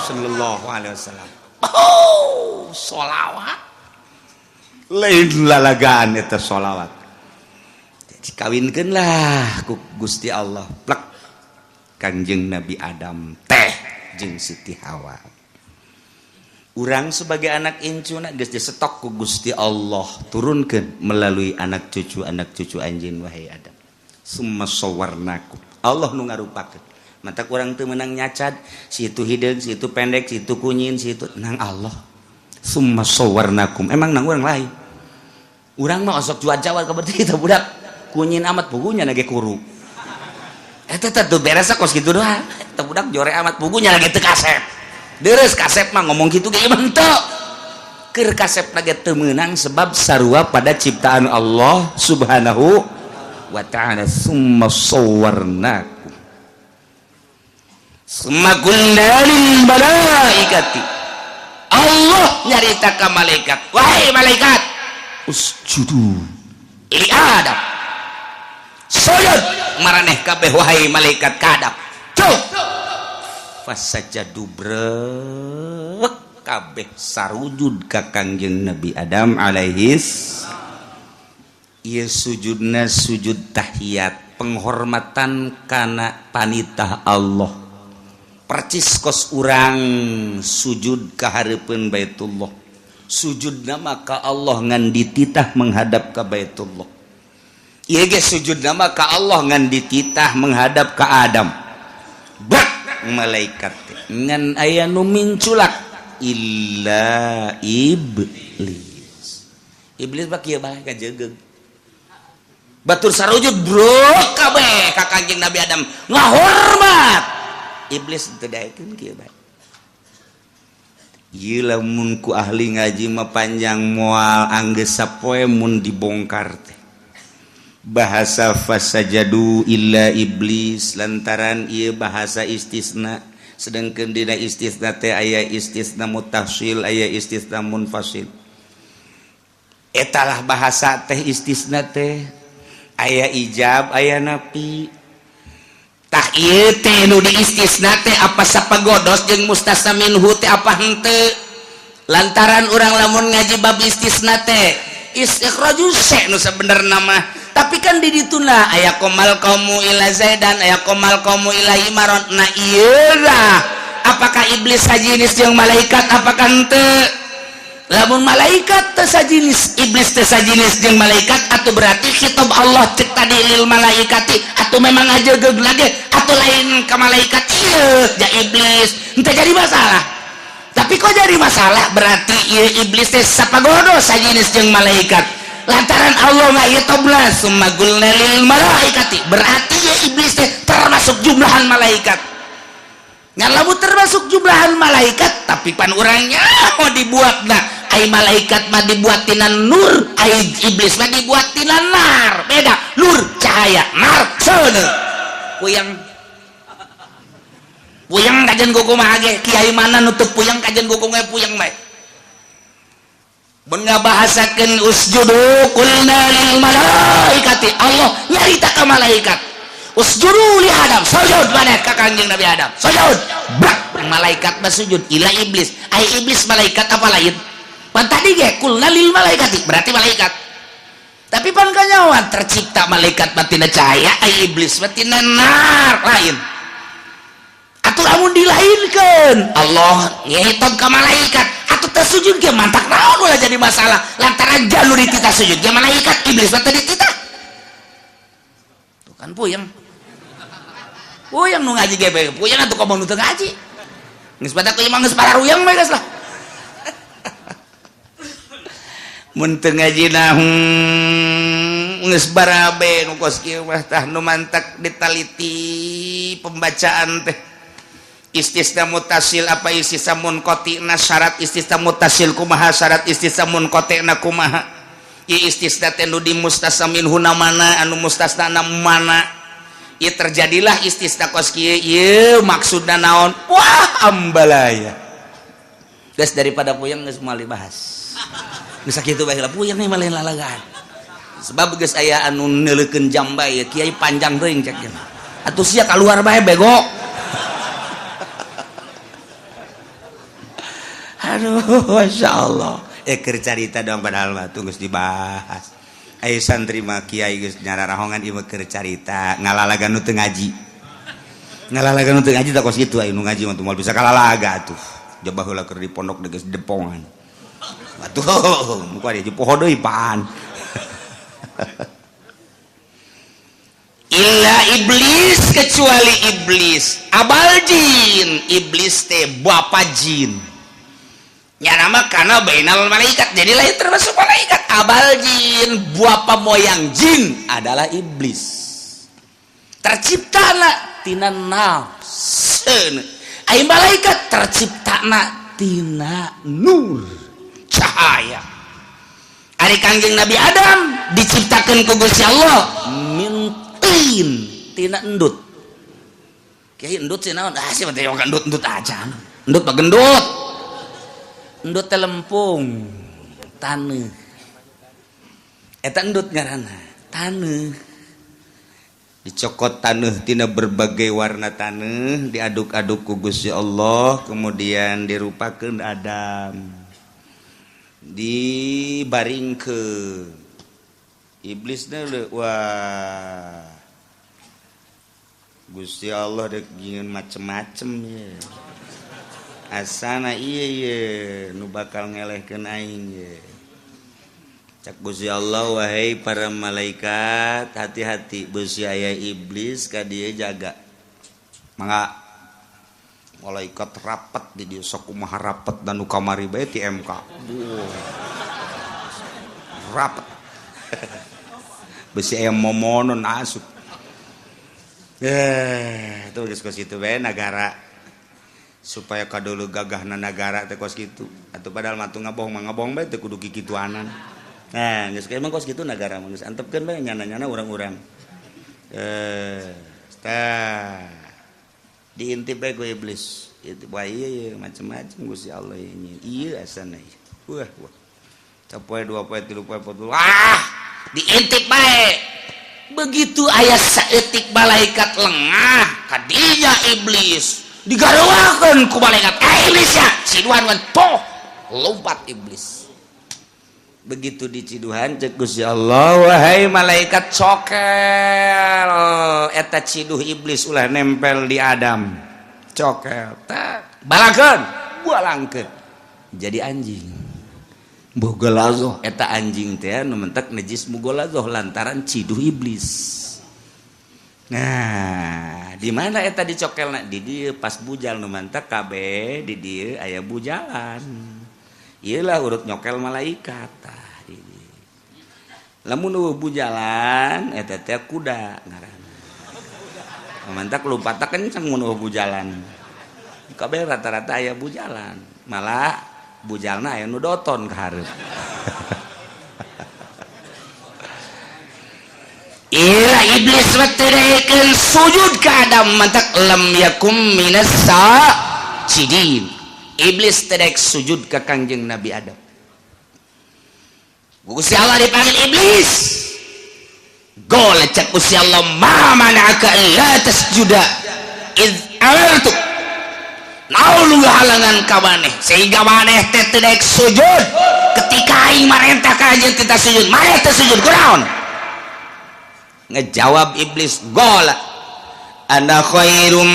sallallahu alaihi wasallam. Oh, sholawat lain lalagaan eta sholawat. Dikawinkeun lah ku Gusti Allah, plek, Kangjeng Nabi Adam teh jeung Siti Hawa. Urang sebagai anak incuna geus disetok ku Gusti Allah, turunkeun melalui anak cucu, anak cucu anjeun, wahai Adam. Summa sawwarnakum, Allah nu ngarupakeun. Mata kurang teu meunang nyacad, si itu hideung, si itu pendek, si itu kunyin, si itu nang Allah. Summa sawwarnakum, emang nang urang lain. Urang mah osok cuaca kaberti kita budak kunyin amat, pugunya lagi kuru. Eta teh tuh beres kos kitu doang. Eta budak jore amat, pugunya lagi teu kasep. Deres kasep mah ngomong kitu ge henteu. Keur kasep lagi teu meunang, sebab sarua pada ciptaan Allah Subhanahu wa Ta'ala. Summa sawwarnakum, summa qulna lil malaikati, Allah nyarita ka malaikat, "Wahai malaikat, usjudu li Adam." Sujud maraneh kabeh, wahai malaikat, ka Adam. Cuk, fasajadu, brek kabeh sarujud ka Kangjeng Nabi Adam alaihis. Ieu sujudna sujud tahiyat, penghormatan kana panitah Allah, percis kos urang sujud ka hareupeun Baitullah. Sujudna maka Allah ngan dititah menghadap ka Baitullah. Ieu ge sujudna maka Allah ngan dititah menghadap ka Adam. Bak malaikat ngan aya nu minculak, illa iblis. Iblis bak kieu bae kajegeug. Batur sarujud bro kabeh ka Kangjeng Nabi Adam, ngahormat. Iblis teu daekeun, kieu bae. Ieu lamun ku ahli ngaji mah panjang moal anggeus sapoe mun dibongkar teh. Bahasa fasajadu illa iblis lantaran ieu bahasa istisna, sedangkan dina istisna teh aya istisna mutasil, aya istisna munfasil. Etalah bahasa teh istisna teh aya ijab aya napi. Tah ieu teh nu di istisna teh apa sapagodos jeung mustasna minhu teh apa henteu? Lantaran urang lamun ngaji bab istisna teh istikhraju syai' nu sabenerna mah, tapi kan di dituna aya qomal qaumu ila zaidan, aya qomal qaumu ila imaron. Nah ieu lah, apakah iblis sajinis jeung malaikat apakah henteu? Lamun malaikat teu sajinis, iblis teu sajinis jeung malaikat, atau berarti khitab Allah cek tadi lil malaikati atau memang aja lagi atau lain ke malaikat ieu ja iblis henteu jadi masalah. Tapi kok jadi masalah berarti ieu iblis teh sapagodo sajinis jeung malaikat. Lantaran Allah ngahitobna summa qulna lil malaikati, berarti ieu iblis teh termasuk jumlahan malaikat. Ngan lamun termasuk jumlahan malaikat tapi pan urangnya mau dibuatna ai malaikat mah dibuat tina nur, ai iblis mah dibuat tina nar. Beda, nur cahaya, nar seuneu. Puyeng puyeng kajen kumaha ge, kiai mana nutup puyeng kajen kumaha puyeng bae. Mun ngabahasakeun usjudu qulna lil malaikati, Allah nyarita ka malaikat usjudu li Adam, sujud maneh ka Kangjeng Nabi Adam, sujud. Brak, malaikat mah sujud ila iblis. Ai iblis malaikat apa lain? Pan tadi ge qulna lil malaikati berarti malaikat. Tapi pan kanyawan tercipta malaikat mah tina cahaya, ai iblis mah tina nar lain. Atuh lamun dilainkeun Allah ngihitab ka malaikat atuh teu sujud ge mantak naon ulah jadi masalah, lantaran jalur ditita sujud ge malaikat, iblis mah teu ditita. Tuh kan puyeng. Puyeng nu ngaji ge puyeng atuh komo nu teu ngaji. Geus badak ieu mah geus pararuyang bae geus lah. Mun teu ngaji nah geus barabe nu kos kieu mah tah nu mantak ditaliti pembacaan teh. Istisna mutasil apa istisna munqati-na, syarat istisna mutasil kumaha, syarat istisna munqati-na kumaha. Ieu istisna teh nu di mustasna minhu na mana, anu mustasna na mana. Ieu terjadilah istisna kos kieu, ieu maksudna naon? Wah, ambalaya. Geus daripada puyeng geus moal dibahas. Geus sakitu bae lah puyeng mah lain lalagaan. Sebab geus aya anu neuleukeun jambai kiai panjang teuing cek cenah. Atuh sia kaluar bae bego. Aduh, masya Allah. Keur carita dong padahal mah tuh geus dibahas. Ayo santri mah kiai geus nyararahongan ieu mah keur carita ngalalagan nu teu ngaji. Ngalalagan nu teu ngaji tah kos kitu aya nu ngaji mah teu moal bisa kalalaga atuh. Jaba heula keur di pondok geus depongan. Atuh, muka dia poho deui paan. Illa iblis, kecuali iblis. Abal jin, iblis teh bapa jin. Nya nama karena bainal malaikat, jadi lain termasuk malaikat. Abal jin, bapa moyang jin adalah iblis. Terciptana tina nafs. Ai malaikat terciptana tina nur, cahaya. Ari Kangjeng Nabi Adam diciptakan ku Gusti Allah min tin, tina endut. Kiai endut sih naon? Ah sih mah teh endut-endut aja. Endut mah gendut. Endut teh lempung, taneuh. Eta endut ngaranna, taneuh. Dicokot taneuh tina berbagai warna taneuh, diaduk-aduk ku Gusti Allah, kemudian dirupakeun Adam. Dibaringkeun. Iblisna wah. Gusti Allah dek nyieun macem-macem ye. Asana ieu ye nu bakal ngelehkeun aing ye. Cak Gusti Allah, wahai para malaikat, hati-hati beusi aya iblis ka dieu jaga. Mangga malaikat rapat di dieu sok kumaha rapat dan nu kamari bae ti MK. Rapat. Beusi aya momonon asup. Tuh geus kos kitu bae nagara. Supaya kadulu gagahna nagara teh kos kitu. Atuh padahal mah ngabohong mah ngabohong bae, teu kudu kikituanan. Nah, geus emang kos kitu nagara mah, geus antepkeun bae nyana-nyana urang-urang. Tah diintip bae ku iblis. Itu wah, iya, iya macam-macam Gusti Allah ini. Iya asana ieu. Wah, wah. Sapoe, 2 poe, 3 poe, 4. Wah, diintip bae. Begitu aya saeutik malaikat lengah, kadinya iblis digaruakeun ku malaikat. Eh, iblis ya, ciduhan kan poh, lompat iblis. Begitu diciduhan, cek Gusti Allah, wahai malaikat, cokel eta ciduh iblis, ulah nempel di Adam. Cokel tak balangkeun, balangkeun jadi anjing mughallazoh. Eta anjing teh nu mentek najis mughallazoh lantaran ciduh iblis. Nah, di mana eta dicokelna? Di dieu, pas bujal. Nu mantak kabeh di dieu aya bujalan. Iyalah urut nyokel malaikat. Tah, di dieu. Lamun euweuh bujalan, eta teh kuda ngaranna. Mantak lompatna kenceng mun euweuh bujalan. Kabeh rata-rata aya bujalan. Malah bujalna aya nu doton ka hareup. Ira iblis teu sujud ka Adam, mantak lam yakum minas sajidin. Iblis teu sujud ka Kangjeng Nabi Adam. Gusti Allah dipanggil iblis. Gol, cek Gusti Allah, ma mana'aka la tasjuda iz amartu? Naon nu halangan ka maneh sehingga maneh teh teu sujud ketika aing marentah ka anjeun teu sujud? Maneh teu sujud kunaon? Ngejawab iblis, gola ana khairum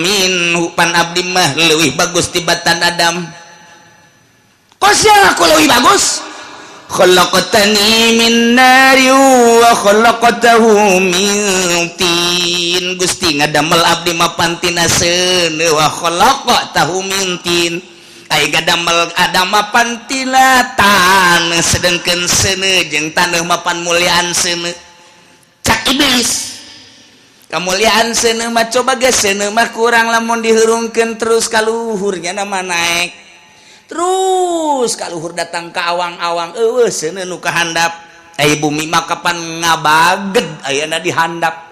minhu, pan abdi mah leuwih bagus tibatan Adam. Kos aku leuwih bagus? Khalaqtani min nari wa khalaqtahu min tin. Gusti ngadamel abdi mapan tina seuneu, wa khalaqtahu min tin. Ai ngadamel Adam mapan tina taneuh, sedengkeun seuneu jeung taneuh mapan muliaan seuneu. Cak iblis, kemuliaan seuneu mah coba ge seuneu mah kurang lamun dihurungkeun terus kaluhurnya, nama naik terus kaluhur datang ke awang-awang, eueuh seuneu nu kahandap. Ai bumi mah kapan ngabaged ayeuna dihandap.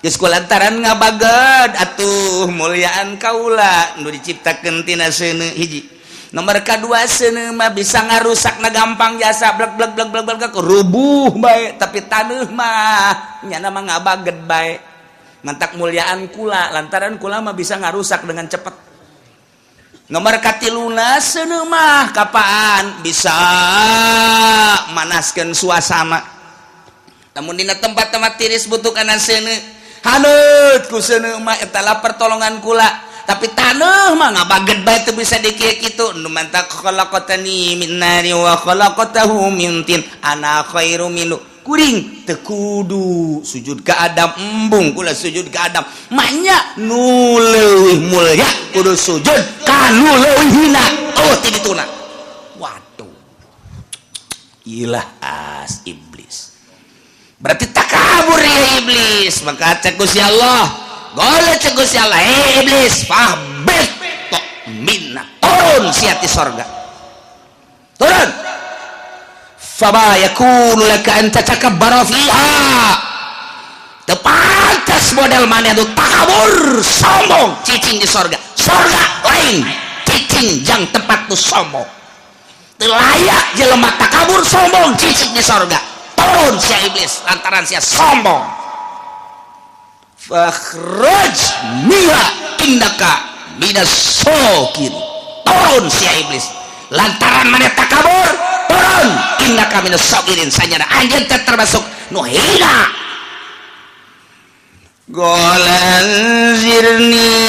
Geus kulantaran ngabaged atuh muliaan kaula nu diciptakeun tina seuneu. Hiji. Nomor kedua, seuneu mah bisa ngarusak na gampang jasa, blek blek blek blek blek rubuh bae, tapi taneuh mah nyana mah ngabaged bae. Mantak muliaan kula lantaran kula mah bisa ngarusak dengan cepat. Nomor katiluna, seuneu mah kapaan bisa manaskeun suasana. Namun dina tempat-tempat tiris butuh kana seuneu, haneut ku seuneu mah, eta lah pertolongan kula. Tapi taneuh mah ngabaged bae, teu bisa dikieu kitu. Nu mantak khalaqtani min nari wa khalaqtahu min tin, ana khairu minhu, kuring teu kudu sujud ka Adam. Embung kula sujud ka Adam, maknya nu leuwih mulia kudu sujud ka nu leuwih hina. Oh, ti dituna. Waduh, ilah as iblis berarti takabur ya iblis. Maka cek Gusti Allah, golek, cek Gusti Allah, eh iblis, fahbit tok minna, turun sia ti sorga, turun. Fama yakunu laka an tatakabbara fiha, teu pantas model maneh anu takabur sombong cicing di sorga. Sorga lain cicing jang tempat nu sombong. Teu layak jelema takabur sombong cicing di sorga. Turun sia iblis lantaran sia sombong. Fakhruj minha innaka minas sokin, turun sia iblis lantaran maneh takabur, turun. Innaka minas sokirin, sanyana anjeun teh termasuk nu hina. Golan zirni,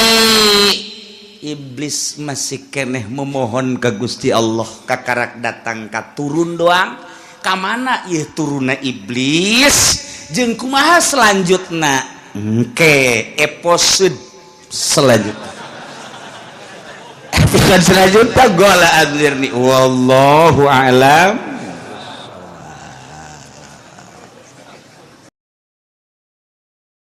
iblis masih keneh memohon ke Gusti Allah. Kakarak datang ka turun doang. Ka mana ieu turunna iblis jeung kumaha selanjutna? Engke episode selanjutnya, episode selanjutnya. Gola anzirni, wallahu a'lam.